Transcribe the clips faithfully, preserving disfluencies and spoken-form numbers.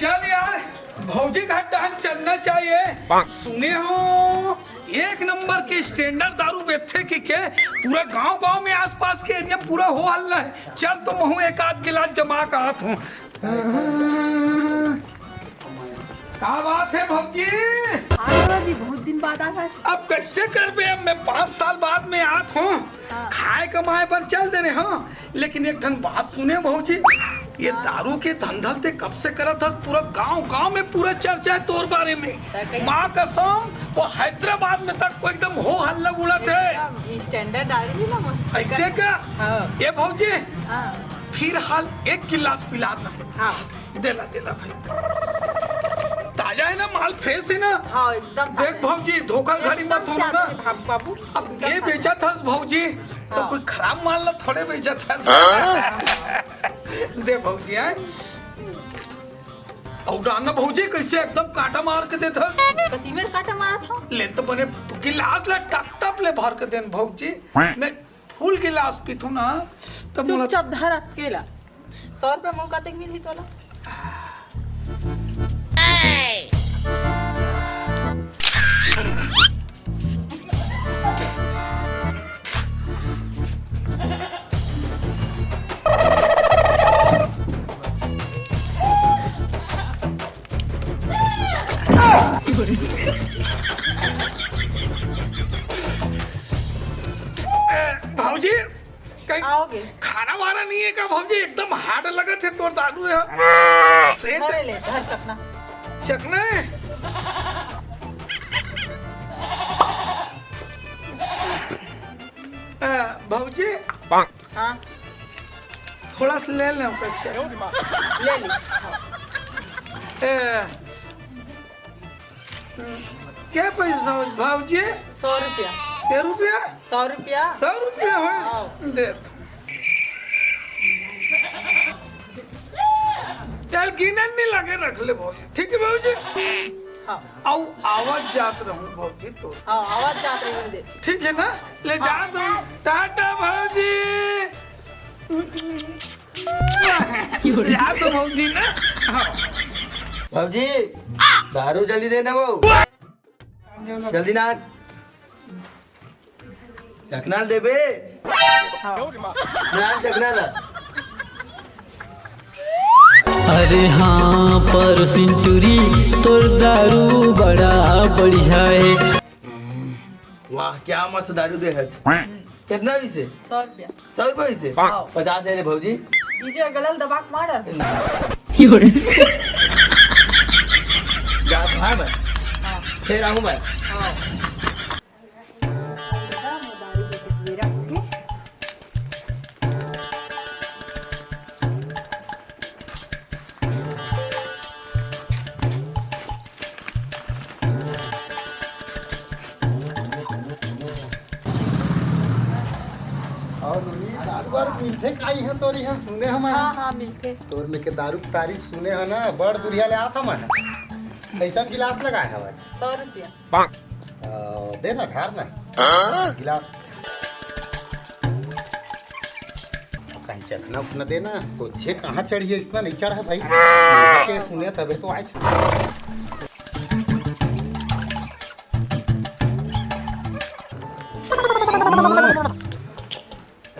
चल यार, भौजी घर डहन चलना चाहिए। सुने हो, एक नंबर के स्टैंडर्ड दारू बेचथे कि के, पूरा गांव गांव में, आसपास के एरिया में पूरा हो हल्ला है। चल तो महूं एक आध गिलास जमा के आत हूँ। का बात है भौजी? हाँ बाबा जी, बहुत दिन बाद आत हस। अब कैसे करबे, अब मैं पाँच साल बाद में आत हूँ। हाँ। खाए कमाए बर चल दे रहे हो, लेकिन एक ठन बात सुने भौजी, ये हाँ। दारू के धंधल ते कब से करत हस? पूरा गांव गांव में पूरा चर्चा है तोर बारे में। त कहीं माँ कसम, वो हैदराबाद में तक वो एकदम हो हल्ला उड़त है। एकदम स्टैंडर्ड दारू ही ना मन। ऐसे का? हाँ। ये भौजी, हाँ। फिर हाल एक गिलास पिला ना। हाँ। देला, देला भाई। ताजा है ना माल, फ्रेश है ना? हाँ, एकदम ताजा देख है। भौजी, धोखाधड़ी एकदम मत होना ताजा ना। है, बाबू। अब एकदम ये ताजा। बेचत हस भौजी, तो हाँ। कोई खराब माल ला थोड़े बेचत हस। हाँ। दे भौजी, हैं? अउ डालना भौजी, कैसे एकदम कांटा मार के देत हस? कति में कांटा मारत हव? ले तो बने गिलास ला टप टप ले भर के देन भौजी। मैं फुल गिलास पीथू ना, तब मोला चुपचाप धर अकेला। सौ रुपया मोल कतेक मिलही तोला? भौजी, कहीं आओगे? खाना वाना नहीं है का भौजी? एकदम हार्ड लगत है तोर दारू है। सेंट धरे ले, धर चखना। चखना है? अ, भौजी, हाँ। थोड़ा सा ले लें पैसा। ले ले। ए, क्या पैसा हो भौजी? सौ रुपया। के रुपया? सौ रुपया। सौ रुपया हो? हाँ। दे तू। चल, गिनन नहीं लगे, रख ले भौजी। ठीक है भौजी? हाँ। अउ आवत जात रहूं भौजी तो। हाँ, आवत जात रहूं दे। ठीक है ना? ले जा हाँ। तू। टाटा भौजी। जा तो भौजी ना। हाँ। भौजी, दारू जल्दी देना वो। जल्दी ना। चखना ल देबे। हाँ। ना, चखना ला। अरे हाँ, पर सिंटूरी, तोर दारू बड़ा बढ़िया है। वाह, क्या मस्त दारू दे हस। कितना भी से? सौ रुपया। सौ रुपया भी से? हाँ। पचास दे ले भौजी। दीजिए, गलल दबा के मार। जा भाई मैं। हाँ। फिर आऊँ मैं। हाँ। और नोनी, दारू वारू मिलथे का इहाँ तोर इहाँ? सुने हन मैं। हाँ, हाँ, मिलथे। तोर में के दारू के तारीफ सुने हन ना, बड़ दुरिहा ले आत हन मैं। कैसन गिलास लगाए हवय? सौ रुपया। अ, दे ना, ढार ना। हाँ? गिलास। कहीं चखना उखना दे ना, सोचे कहाँ चढ़िए, इतना नहीं चढ़ा है भाई। के सुने तबे तो आज।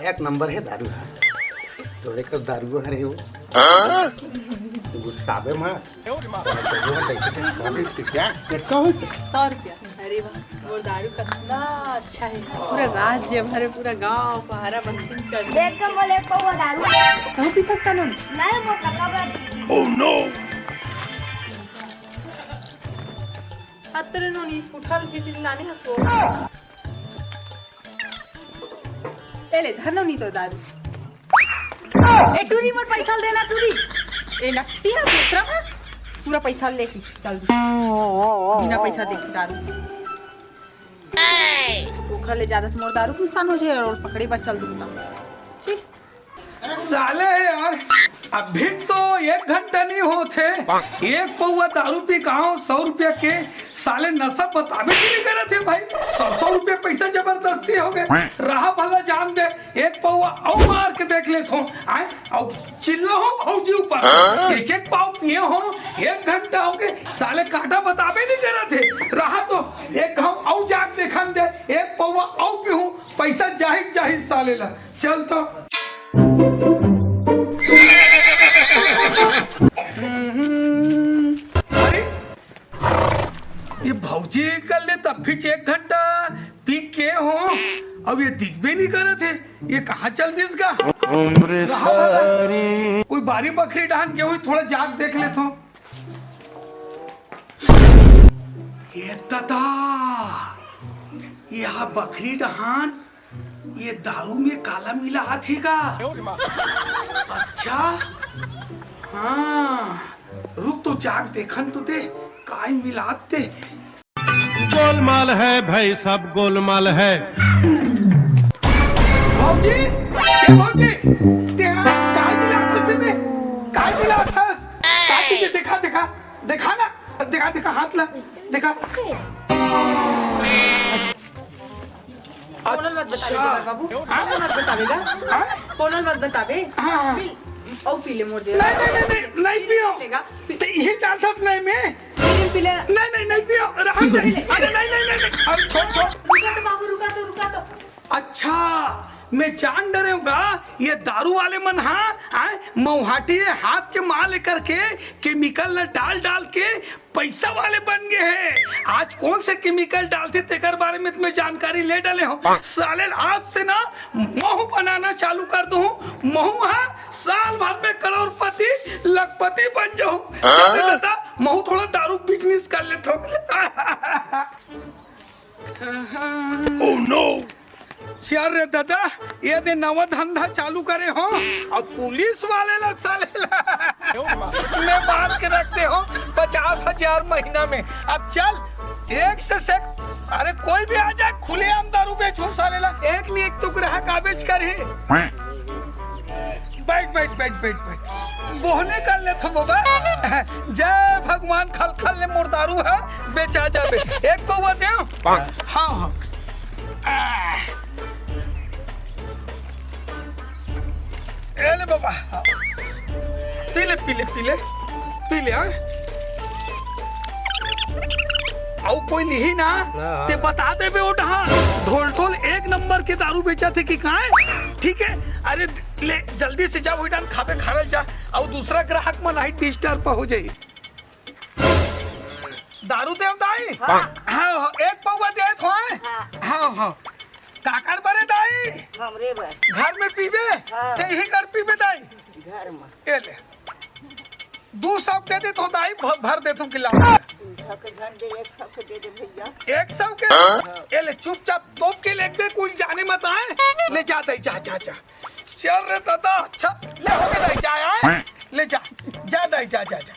एक नंबर है दारू है। तोरे कस दारू हरे वो। हाँ? गुस्साबे मार। क्या? कितना हो? सौ रुपया। अरे वाह, वो दारू कितना अच्छा है। पूरा राज्य भर, पूरा गांव, पहाड़ा, बस्ती में चल। देख के बोले, "पौवा दारू।" कहूँ पीथस का नोनी? नहीं, मोर लड़का बड़ा। Oh no! अतरे नोनी, उठल झिटिल लाने हंसो। ए ले, धर नोनी तो दारू। ए, टूरी, मोर पैसा ल देना, टूरी। ए, नकटी है, दूसरा में पूरा पैसा लेके चल दू। बिना पैसा देके दारू। ओखर ले ज्यादा से मोर दारू के नुकसान हो जाए और पकड़े बर चल दूँ। छी। साले यार, अभी तो एक घंटा नहीं होत हे, एक पौवा दारू पी के आव, सौ रुपया के। साले नशा बताबे च नहीं करत हे भाई। सौ सौ रुपया पैसा जबरदस्ती होगे। रहा भला जान दे, एक पौवा अउ मार के देख लेत हों। आय, अउ चिल्ला हों भौजी ऊपर। एक एक पाव पिए हों, एक घंटा होगे, साले कांटा बताबे नहीं करत हे। रहा तो एक घाव अउ जाके देखन दे, एक पौवा अउ पीहूं, पैसा जाही के जाही साले ला। चल तो। अरे, ये भौजी कल ले तब भी एक घंटा पी के हों, अब ये दिखबे नहीं करत हे। ये कहाँ चल दिस गा? रहा भला। कोई बारी बखरी डहन गे होही, थोड़ा जाके देख लेत हों। ये ददा, ये हा बखरी डहन ये दारू में काला मिलात हे गा? अच्छा, हाँ, रुक तो जाके देखन तो दे, काय मिलात हे। गोलमाल है भाई, सब गोलमाल है। भौजी, ए भौजी, तें काय मिलात हस एमे? काय मिलात हस? का चीज हे? देखा, देखा, देखा ना, देखा, देखा, हाथ ला, देखा। कोनो ल मत बताबे अच्छा। बाबू, हाँ? कोनो ल मत बताबे गा। हाँ? कोनो ल मत बताबे। हाँ, हाँ। पी, अउ पी ले मोर जे। नहीं, नहीं, नहीं, नहीं, नहीं पियो। पी लेगा। ते इही डालथस नहीं मैं। पी ले, पी ले। नहीं, नहीं, नहीं पियो। रहन दे। अरे नहीं, नहीं, नहीं, नहीं। अरे छोड़, छोड़। रुका तो बाबू, रुका तो, रुका तो। अच्छा, मैं जान डरे हूँ गा, ये दारू वाले मन हा, आय, मौहाटी हाथ के माल लेकर के केमिकल ल डाल डाल के पैसा वाले बन गए हैं। आज कौन से केमिकल डालथे तेकर बारे में तुम्हें जानकारी ले डाले हो। साले आज से ना महू बनाना चालू कर दो हूँ। महू हाँ साल भर में करोड़पति लखपति बन जाऊँ। चल रे दादा, महू थोड़ा दारू बिजनेस कर लेता हूँ। Oh no! यार रे दादा, ये दे नवा धंधा चालू करे हो, अउ पुलिस वाले ला साले ला मैं बांध के रख दे हो पचास हजार महीना में। अब चल, एक से सेक, अरे कोई भी आ जाए, खुलेआम दारू बेचो साले ला, एक नहीं एक तो ग्राहक आबेच करही। बैठ, बैठ, बैठ, बैठ, बैठ। बोहनी कर लेथो बाबा। जय भगवान, खल खल ले मोर दारू ह, बेचा जाबे। एक पौवा देव। हाँ, हाँ। आह। ए ले बाबा। पी ले, पी ले, पी ले। पी ले, हाँ। अउ कोई लिही ना, हाँ, हाँ। ते बता देबे ओ डहा। ढोल ढोल एक नंबर के दारू बेचथे कि काय? ठीक है, अरे ले जल्दी से जा, वही टाइम खाबे खारल जा, अउ दूसरा ग्राहक मन आही डिस्टर्ब हो जाई। दारू देव दाई? हाँ। हाँ, हाँ, एक पौवा देत हो, हैं? हाँ। हाँ, हाँ। काकर बरे दाई? हमरे बर। घर में पीबे? हाँ। ते ही कर पीबे दाई? घर में। ए ले। दू सौ दे देत हो दाई, भ-, भर देत हो गिलास में। दू सौ के झन दे, एक सौ के दे दे भैया। एक सौ के? हाँ। ए ले, चुपचाप तोप के लेबे, कोई जाने मत आए। ले जा दाई, जा, जा, जा। चल रे दादा, अच्छा, ले हो गे दाई, जा आए। ले जा, जा दाई, जा, जा, जा।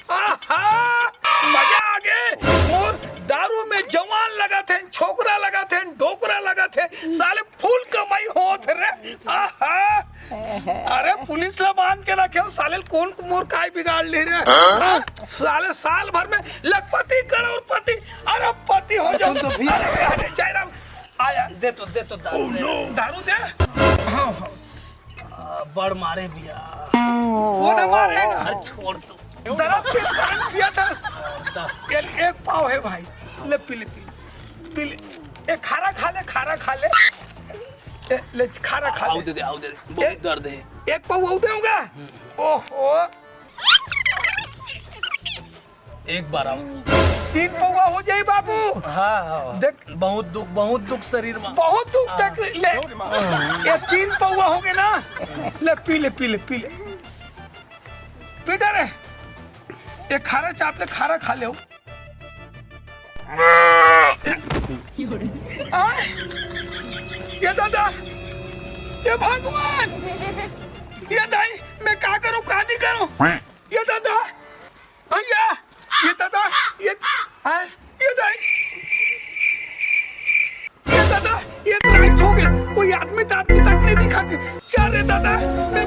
आहा, मजा आ गे। मोर दारू में जवान लगथे, छोकरा लगथे, डोकरा लगथे, साले फुल कमाई होत रे। आहा, अरे पुलिस ला बांध के रखे हो, साले ल कोन मोर काय बिगाड़ ले रे? हाँ? साले साल भर में लखपति, करोड़पति, अरबपति हो जाओ। सुन तो भैया। अरे, अरे, जयराम, आया, दे तो, दे तो दारू, Oh, दे। No। दारू दे। हाँ, हाँ। आ, बड़ मारे भैया। वो ना मारे ना। अरे, छोड़ तू। दर्द के कारण पिया था। दा- ए-, एक पाव है भाई, ले पी ले, पी ले, पी ले। ए, खारा खा ले, खारा खा ले। ए, ले, खारा खा आऊ ले। दे दे, आऊ दे दे। बहुत ए, दर्द है। एक पाव आऊ दे होगा। ओहो, एक बार आऊ। तीन पौवा हो जाई बाबू। हाँ, हाँ। देख। बहुत दुख, बहुत दुख शरीर में। बहुत दुख हाँ। तक ले। ये तीन पौवा हो गे ना, ले पी ले, पी ले, पी ले। पी डरे। ये खारा चाप ले, खारा खा ले। आय! ये दादा, ये भगवान, ये दाई, मैं का करूं, का नहीं करूं? ये दादा, भैया, ये दादा, ये, आय, ये दाई, ये दादा, ये लाइट हो गए, कोई आदमी तो आदमी तक नहीं दिखाते। चल रे दादा, मैं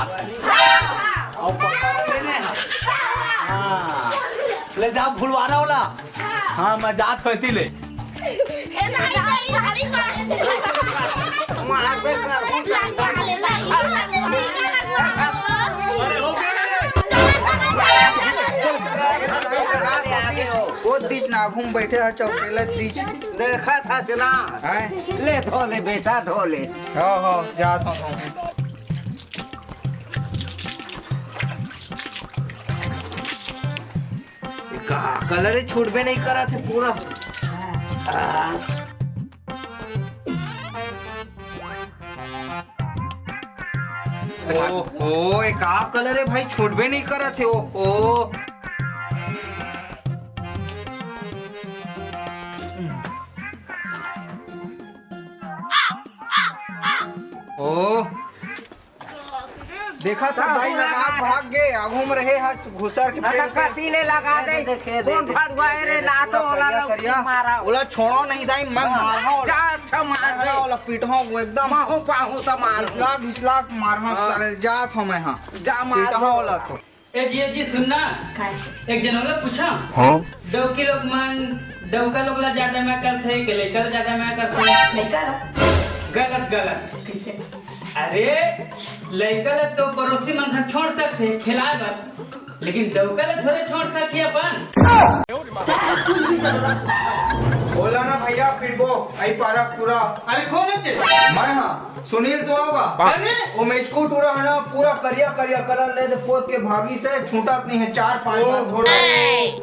जात हे। अउ पकड़ ले ने। हाँ। ले जा भुलवाना वाला। हाँ, मैं जात होती ले। अरे हो गए। वो दीच ना घूम बैठे ह चौकेला दीच। देखा था सुना। हैं? ले धो ले बेटा, धो ले। हाँ, हाँ, जात हँव। का कलर हे, छूटबे नहीं करत हे पूरा। ओहो, ये का कलर हे भाई, छूटबे नहीं करत हे। ओहो। ओ, देखा था दाई लगा भाग गे, आगू में रहे ह घुसर के पेड़ के। कती ले लगा दे। देख, देख, कौन देख, फड़ुआ हे रे, देख, लातो पूरा वाला करिया, लौकी करिया। मारा। ओला छोड़ो नहीं दाई, मैं मारहा ओला। जा, अच्छा मार दे। ओला पीटहा वो एकदम। माहू पाहू तो मार। घिसला, घिसला मारहा हाँ। साले, जात हँव मैं, हाँ। जा मार पीटहा दे। ओला तो। ए जी, ए जी, सुन ना। काय? एक जन ओला पूछा। हाँ? डौकी लोग मन, डौका लोग ला ज्यादा मया करथे के लइका ला ज्यादा मया करथे? लइका ला? गलत, गलत। कइसे? अरे, लइका ला तो पड़ोसी मन घर छोड़ सकथे, खेलाए बर, लेकिन डौका ला थोड़े छोड़ सकही अपन। ओला ना भैया, पिटबो, आई पारा पूरा। अरे, कौन हे ते? मैं हाँ। सुनील तो होगा। अरे! वो मेचकू टूरा हे ना, पूरा करिया करिया कलर ले दे पोत के भागी से छूटत नहीं हे, चार पांच बार धोड़ा।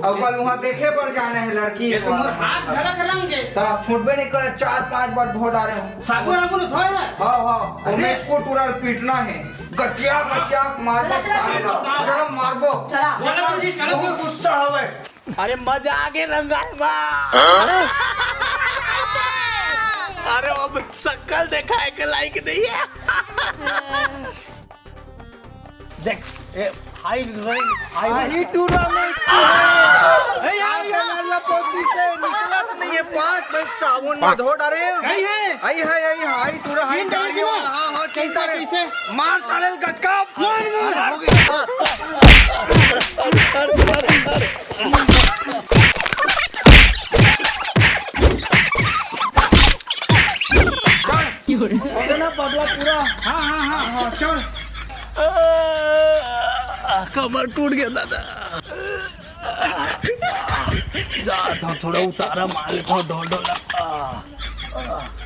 अउ कल उहाँ देखे बर जाना हे लड़की। ये तो मोर हाथ घलक रंग हे। ता छूटबे नहीं करे, चार पांच बार धो डारे हँव। साबुन आबुन धोए ना? हाँ, हाँ, वो अरे! मेचकू टूरा ल पीटना हे। गटिया, गटिया मारबो साले ला। चलो मारबो। चला। बोला तो जी, चलो। बहुत गुस्सा हवे। अरे मजा आगे रंगाय बा। अरे अब शक्ल देखाय के लायक नहीं हे। देख, ए, हाई, हाई, हाई टूरा में। ए, यार, यार। लाला पोती से निकलत नहीं हे, पाँच बजे साबुन में धो डारे। सही है। आई है, आई है, हाई टूरा, हाई टूरा। हाँ, हाँ, चिंता रे। मार साले गचका। मार, मार। हो गया। चल। हो गया ना पगला पूरा? हाँ, हाँ, हाँ। हाँ, चल। आ, कमर टूट गया दादा। जात हव, थोड़ा उतारा मार लेत हव ढोल ढोल। आ, आ,